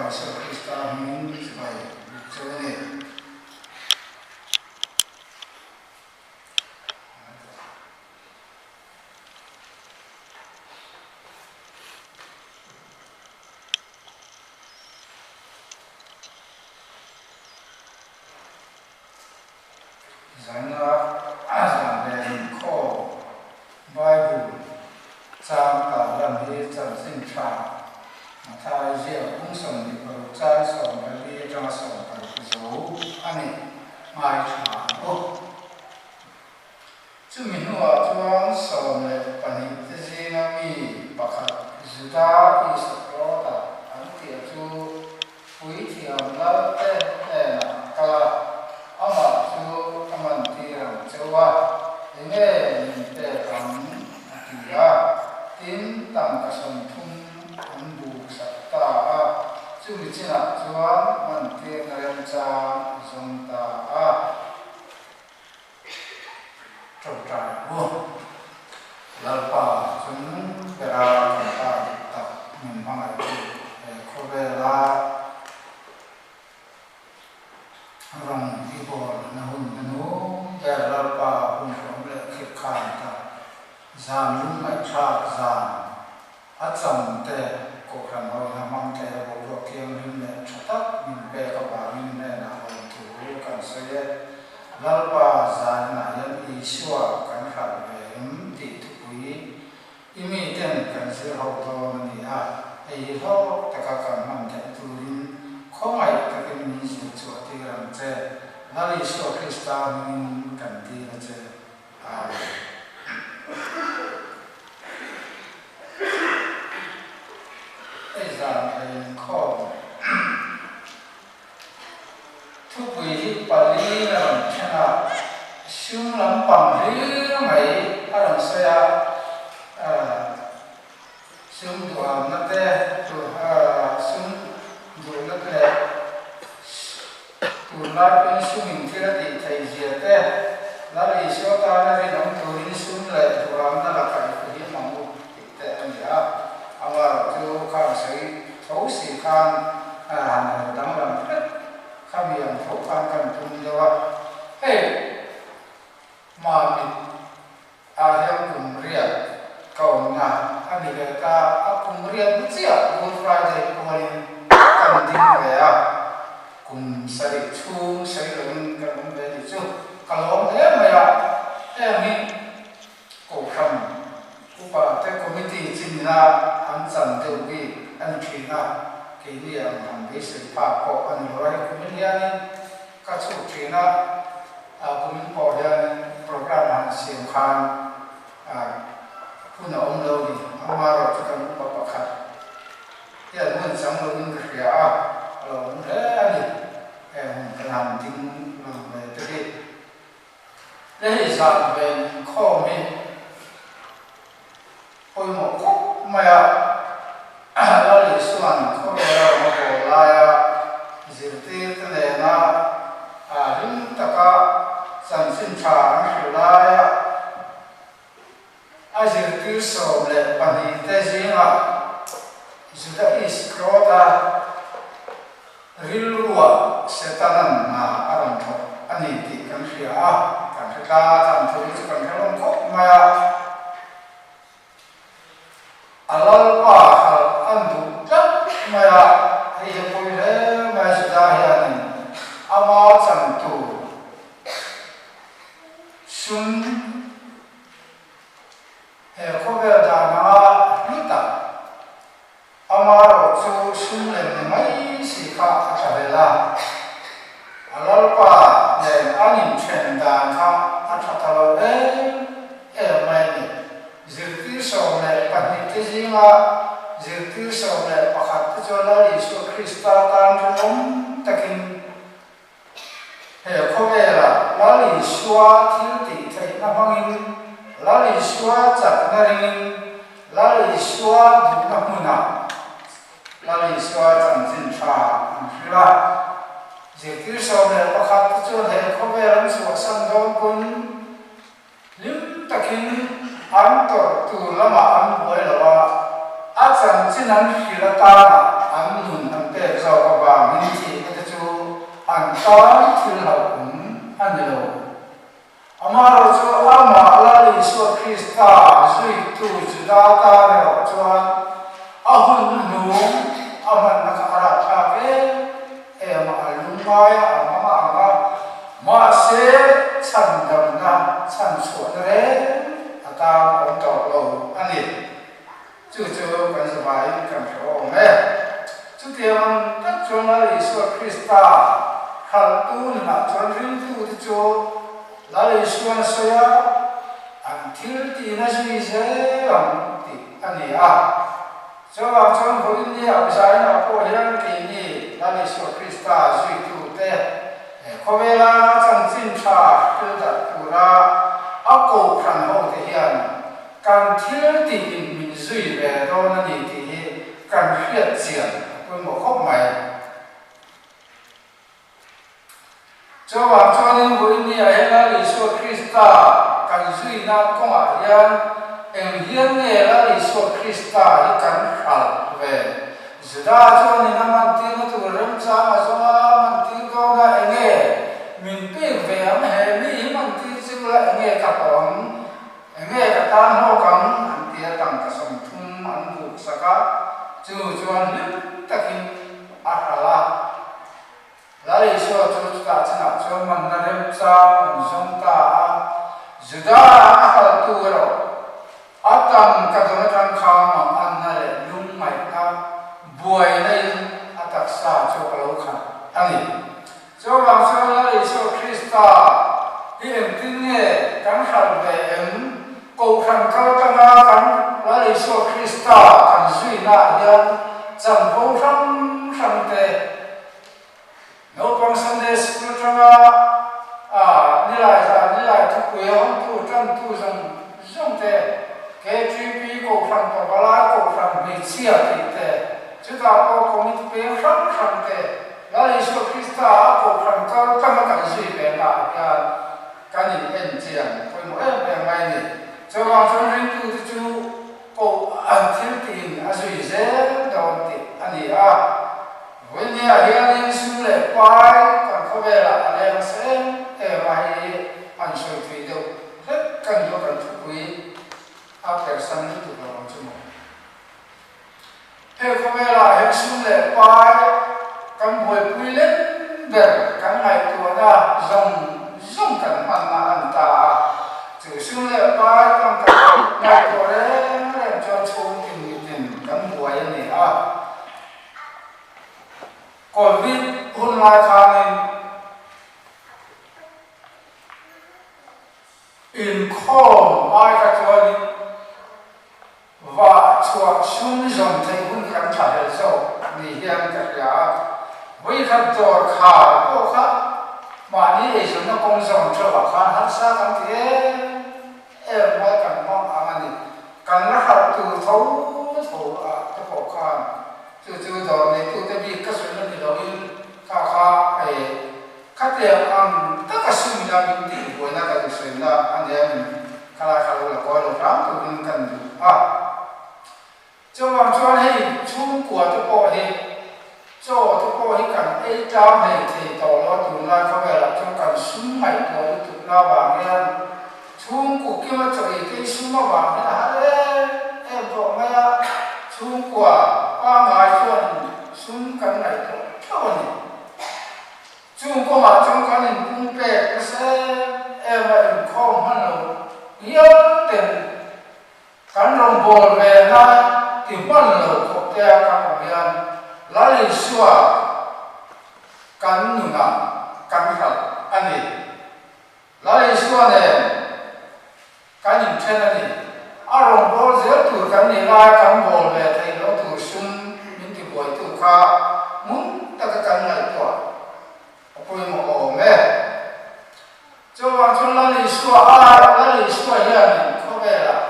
Lalpa Isua Krista hmingin chibai buk cheu a ni. Zana zan ve inkhawm Bible chang tarlan hi chanchin tha Mathai ziak bung 26 chang 14 atanga 16 zo a ni ngaithla ang u. Chumi hnuah chuan 12 te zinga mi pakhat Juda Isakriota an tih chu Puithiam Lalte hnenah a kal a, amah chu a mantir ang cheu a, enge min pek ang? a ti a. Tin, tangka 30 an buksak ta a, chumi chinah chuan mantirna remchang a zawng ta a. Ṭawngṭai u. Lalpa chung bera kan pa dik tak min hmangaihtu he khawvela rawng i bawl na hun hnu ber Lalpa hun hrawm leh khirh khan tak zan lungngaihthlak zan A cham te Kohhran hawina hmang thei a boruak thianghlim leh tha tak min pek avangin hnenah rawn thu kan sawi e. Lalpa zaninah hian Isua kan hralh ve em tih thupui i miten kan zir ho dawn a ni a, hei hi hlawk taka kan hman theih turin khawngaih takin min zir chhuah tir ang che. Lal Isua Krista hmingin kan dil a che. Amen. Hei zan thei inkhawm thupui hi pali a rawn then a, sum lampang hlir mai a rawn sawi a, sum duhamna te, sum duhna te leh Tunlai pawhin sum in thil a tih theih zia te, Lal Isua tana rinawm turin sum leh duhamna lakah i fihlim ang u tih te a ni a. Amaherawh chu khang sawi tho si khan han her danglam hret khami ang tho khan kan tum deuh a. Hei Mamit ah hian kum riat ka awmna a ni ve ta, a kum riat na chiah Good Friday pawhin kan ding ve a, kum sarih chhung sawi loin kan awm ve nih chu ka lawm hle mai a, heng hi Kohhran upa te committee chinna an chan deuh bik a ni thin a, keini ang han beisei phak pawh a ni lo a, hei kumin hianin ka chhuk thin a, kumin pawh hianin programme han siam khan hun a awm lo ni, amaherawhchu kan upa pakhat hian hun chang loin ka hria a, a lo awm hle a ni, heng hun kan han ding lang ve te hi. Hei zan ve inkhawm hi pawimawh khawp mai a, Lal Isua'n khawvel a rawn a bawl laia zirtirte nena hlim taka chanchin tha an hrilh laia a zirtir 12 te zingah Juda Iskriota rilruah Setana'n hna a rawn thawk a ni tih kan hria a, kan hre tla a, chhan thu hi chu kan hre hlawm khawp mai a. A Lalpa hralh an duh tlat mai a, hei hi a pawi hle mai a, Juda hianin ama chan tur sum he khawvel dan anga hlu tak Amaherawh chu sum lem ni mai si kha a tla vel a, a Lalpa nen an inthen dan kha a tha ta lo em em mai a ni. Zirtir 12 te zinga zirtir 11 te chuan Lal Isua Krista tan rinawm takin he khawvela Lal Isua thil tih theihna hmangin, Lal Isua chakna ringin, Lal Isua duhna hmunah Lal Isua chanchin tha an hrilh a. Zirtir 11 te chuan he khawvel an chhuahsan dawn pawn Hlim takin an tawrh tur lamah an buai lo a, a chanchin an hrilh atana an nun an pek zawk. avangin thihna te chu an tan thil hlauhawm a ni lo. Amaherawhchu amah Lal Isua Krista zuitu Juda tan erawh chuan a hun hnung a hmanna kha a rahthlak em em a, a lungngai a, a hmang a ang a, mahse chhandamna chhanchhuahna reng a tan a awm tawh lo a ni. Chu chu kan zavaiin kan hre awm e. Chutiang ang tak chuan Lal Isua Krista hralhtu nunah chuan ringtute chu Lal Isuan a sawi a, an thil tihna zui zel ang tih a ni a. Chuvang chuan vawiin ni ah Zainah pawh hian keini Lal Isua Krista zuitute he khawvela chanchin tha thil darh tura a kohhran hote hian Kan thil tiin min zui ve dawn a ni tih hi kan hriat chian a pawimawh khawp mai. Chuvang chuanin vawinia he Lal Isua Krista kan zuina kawngah hian eng hian nge Lal Isua Krista hi kan hralh ve? Juda chuanin a mantirna tur remchang a zawng a, a mantir dawn a, enge min pek ve ang he mi hi mantir chu la enge ka hlawh ang? Enge ka tan hlawk ang? an ti a, tangka 30 an buk sak a, chu chuan hlim takin a hralh a. Lal Isua chu chutah chinah chuan manna remchang an zawng ta a, Juda a hralhtu erawh a tangka dawn atang kha manganna leh lungngaihna buaina in a taksa chu a lo khat a ni. Chuvang chuan Lal Isua Krista hi engtin nge kan hralh ve em? Kohhran kal tanga kan Lal Isua Krista kan zuinaah hian chanvo hrang hrang te, naupang Sunday School atanga nilai zan nilai thupui a hawngtu tantu zawng zawng te, KTP Kohhran Pavalai Kohhran Hmeichhia tih te, chutah pawh committee peng hrang hrang te, Lal Isua Krista a kohhran kal tlang a kan zui ve naah hian kan in en chian pawimawh em em mai a ni. Chuvang chuan ringtute chu koh an thil tiin a zui zel dawn tih a ni a. Vawinia hianin sum leh pai kan khawvelah a leng nasa em em a, hei hi han sawi thui deuh hlek kan duh a kan thupui a persan lutuk lo ang chu maw. He khawvelah hian sum leh pai kan buaipui lem ber kan ngaihtuahna zawng zawng kan hmanna a ni ta a. Chu sum leh pai tam tak ngaihtuah reng reng chuan chhungtin mitin kan buai a ni a. Covid hun lai khanin inkhawm ai kha chuanin Vah chhuah sum zawn theih hun kan tha hel zawk ni hian ka hria a, vawikhat dawr khar pawh kha mahni eizawnna kawng zawn theuhah khan harsa kan ti em em mai kan hmang ang a ni. Kan la hralh tur tho tho ah te pawh khan chu chu dawr neitute bik ka sawi na ni loin kha kha eh Khatiang ang taka sumina min tih buaina ka duhsawina a nia min khalai kha lo la kawi lo hram turin kan duh a. Chuvang chuan hei chhungkua te pawh hi chaw te pawh hi kan ei tlang hlei thei tawh lo a tunlai khawvelah chuan kan sum ngaihtuah lutuk na vang hian chhungku kima chaw ei te hi sum avang hian a har em em tawh mai a, chhungkua pangngai chuan sum kan ngaihtuah theuh a ni. Chung kawngah chuan kan inpung pek nasa em em a, inkhawm hman lo hial ten kan rawngbâwl ve na ti hman lo khawp te a kan awm hian Lal Isua kan nunah kan hralh a ni. Lal Isua nen Kan inthen a ni. A rawn bawl zel tur kan nih lai kan bawl ve theih loh tur sum min ti buaitu kha ngun taka kan ngaihtuah a pawimawh awm e. Chuvang chuan Lal Isua ai Lal Isua hianin khawvelah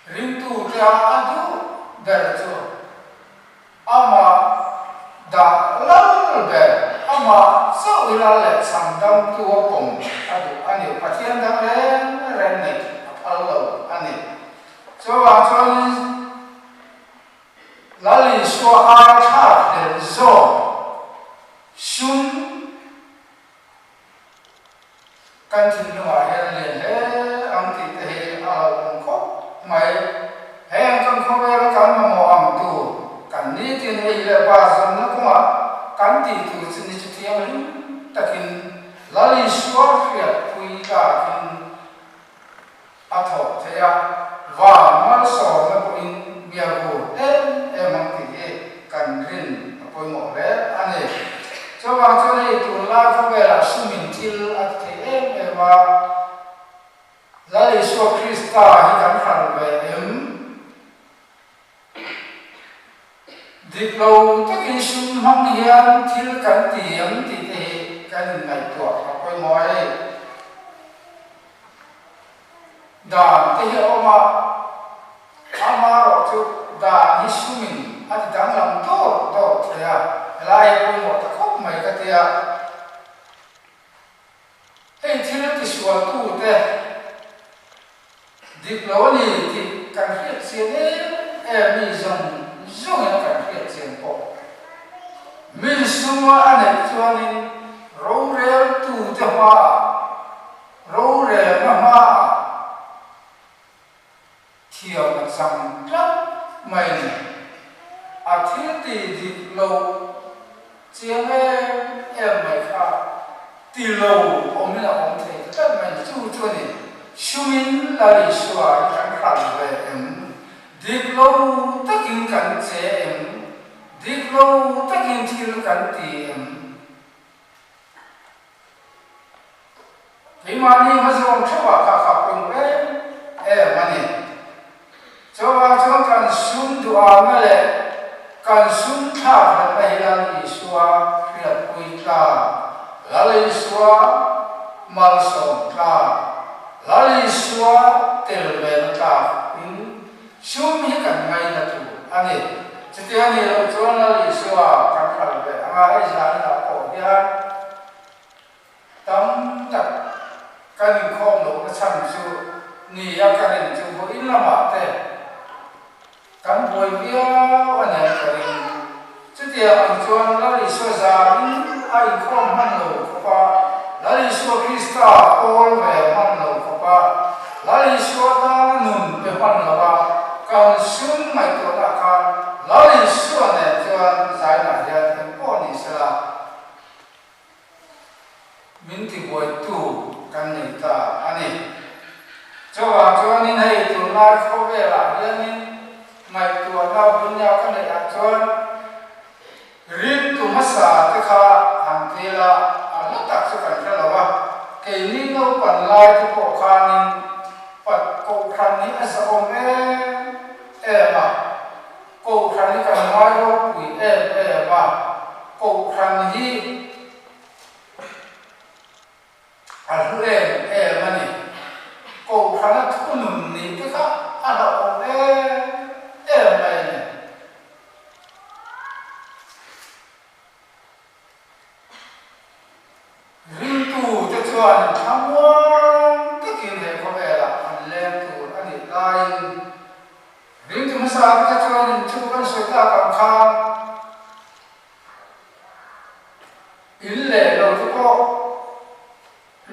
ringtute a a duh ber chu Amah dah lal ber, amah chauh i lal leh chhandamtu a pawm a duh a ni. Pathian dang reng reng neih a phal lo a ni. Chuvang chuanin Lal Isua ai thlak hlel zawk. Dik lo takin sum hmang hian thil kan ti em tih te hi kan inngaihtuah a pawimawh a hei. Dan te hi a awm a, amaherawh chu dan hi sumin a ti danglam dawr dawr thei a, helai hi pawimawh ta khawp mai ka tia. Hei thil tisualtute dik lo a ni tih kan hriat chian em em mi zawng zawngin a kan hriat chian pawh. Min suma a neih chuanin roreltute hmaah, rorelna hmaah, Thiam a chang tlat mai a ni. A thil ti dik lo chiang em em mai kha ti lo awmin a awm thei ta tlat mai a ni. Chu chu a ni. Sumin Lal Isua hi kan hral ve em? Dik lo takin kan che em? Dik lo takin thil kan ti em? Keimahni hmazawn theuhah kha kha pawimawh em em a ni. Chuvang chuan kan sum duhahna leh kan sum thlakhlelhna hi Lal Isua hriatpui tlak, Lal Isua malsawm tlak, Lal Isua tel vena tlak in sum hi kan ngaina tur a ni. Chutia nih loh chuan Lal Isua kan hral ve anga hei zaninah pawh hian Tam tak kan inkhawm lohna chhan chu ni a ka rin chu vawiin lamah te kan buai viau a nia ka ring. Chutiang ang chuan Lal Isua zarin a inkhawm hman lo khawp a, Lal Isua Krista pawl ve hman lo khawp a, Lal Isua tana nun pe hman lo a, kan sum ngaihtuahna khan Lal Isua nen chuan zainah hian engpawh ni sela, Min tibuaitu kan nei ta a ni. Chuvang chuanin hei tunlai khawvelah hianin ngaihtuahna bunya ka neih ah chuan ringtu hmasa te kha han ti la a hla tak chu kan hre lo a, keini naupan lai te pawh khanin pat kohhran hi a zahawm em em a. Kohhran hi kan ngai ropui em em a, Kohhran hi a hlu em em a ni. Kohhrana thunun nih te kha a hlauhawm em em mai a ni. Ringtute chuan thlamuang takin he khawvelah an leng tur a nih laiin ringtu hmasa te kha chuanin chu kan sawi tak ang khan in leh lo te pawh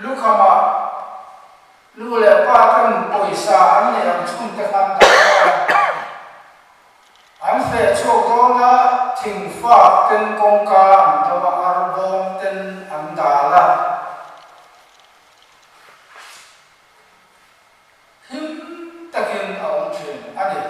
lukhama nu leh pa ten pawisa an neih ang chhun te khan dah a. An feh chhuak dawn a, thingfak ten kawngka an do a, arbawm ten an dal a. Him takin a awm thin a ni.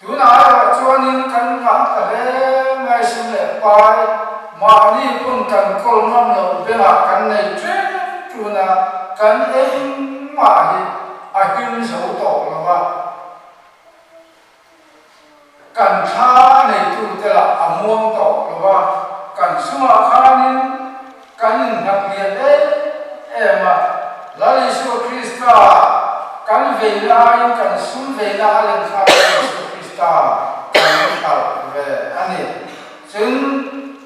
Tunah erawh chuanin kan ngah ta hle mai sum leh pai, mahni pawn kan kawl ngam loh bengah kan nei ṭeng ṭun a, kan engmah hi a him zo tawh lo a. Kan thla a neitute lah a muang tawh lo a, kan sumah khanin kan innghat lian em em a. Lal Isua Krista kan veina aiin kan sum veina a len khan Lal Isua Krista kan hralh ve a ni. Cun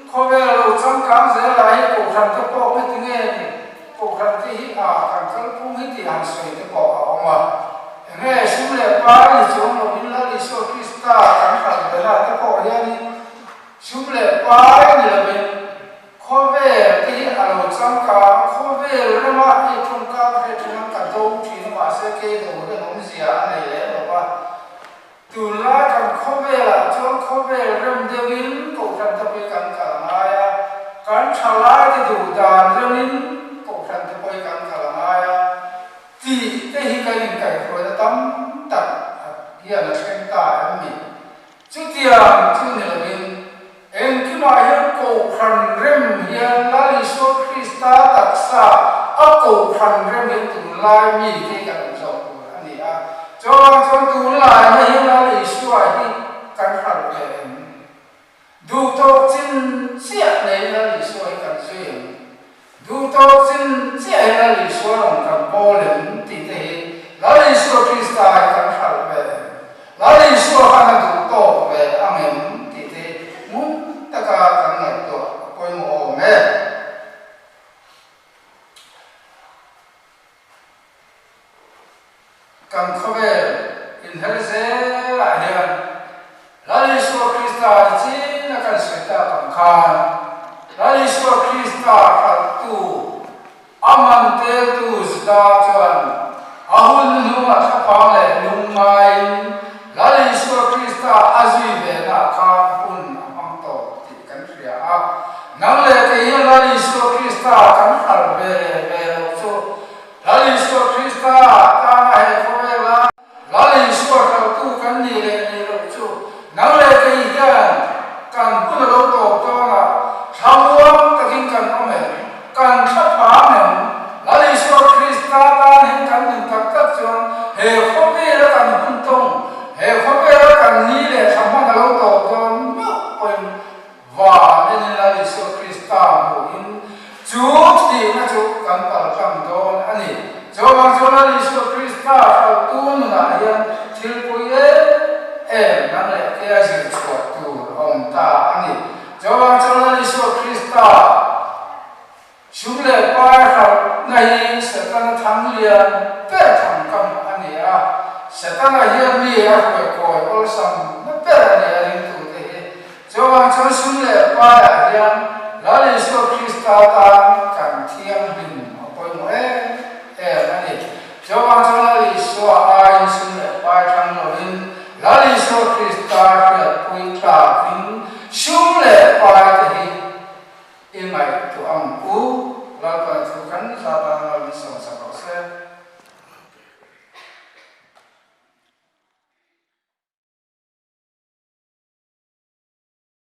khawvel lo changkang zel lah hi kohhran te pawh heti nge ni? Kohhran te hi a kan kalphung hi tih han sawi te pawh a awm a. Enge sum leh pai ni chuang lovin Lal Isua Krista kan hralh bela te pawh hianin sum leh pai ni lovin khawvel te hi a lo changkang khawvel rama hei tawngkam hre thin ang ka do thin a mahse kei do hian awmzia a nei lem lo va. Tunlai kan khawvelah chuan khawvel rem deuhin kohhran te pawh hi kan kal a ngai a, kan thalai te duh dan remin kohhran te pawh hi kan kal a ngai a tih te hi kan inkaihhruaina tam tak hian a thleng ta em ni? Chutiang chu ni lovin Engkimah hian Kohhran rem hian Lal Isua Krista taksa a Kohhran rem hian tunlai mi te hi kan awm zawk tur a ni a. Chuvang chuan tunlaina hi Lal Isua hi kan hralh ve em? Krista kan hralh ve leh ve loh chu Lal Isua Krista tana he khawvela Lal Isua hralhtu kan nih leh nih loh chu nang leh kei hian kan hun a lo tawp dawn a, thlamuang takin kan awm em? Kan thla phang em? Lal Isua Krista tan hian kan nun tak tak chuan he khawvela kan hun tawng, he khawvela kan ni leh thla hman a lo tawp dawn meuh pawhin Van enin Lal Isua Krista hmuhin chu thihna chu kan paltlang dawn a ni. Chuvang chuan Lal Isua Krista hralhtu nunah hian thil pui em em nang leh kea zir chhuah tur a awm ta a ni. Chuvang chuan Lal Isua Krista Sum leh pai hralhna hi Setana thang lian ber thangkam a ni a, Setana hian mi a hruai kawi awlsam na ber a ni a ringtute hi. Chuvang chuan sum leh paiah hian Lal Isua Krista tan kan thianghlim a pawimawh em em a ni. Chuvang chuan Lal Isua aiin sum leh pai thlang lovin Lal Isua Krista hriatpui tlakin sum leh pai te hi I ngaihtuah ang u, Lalpa chu kan hla tan lo in sawmsak rawh se.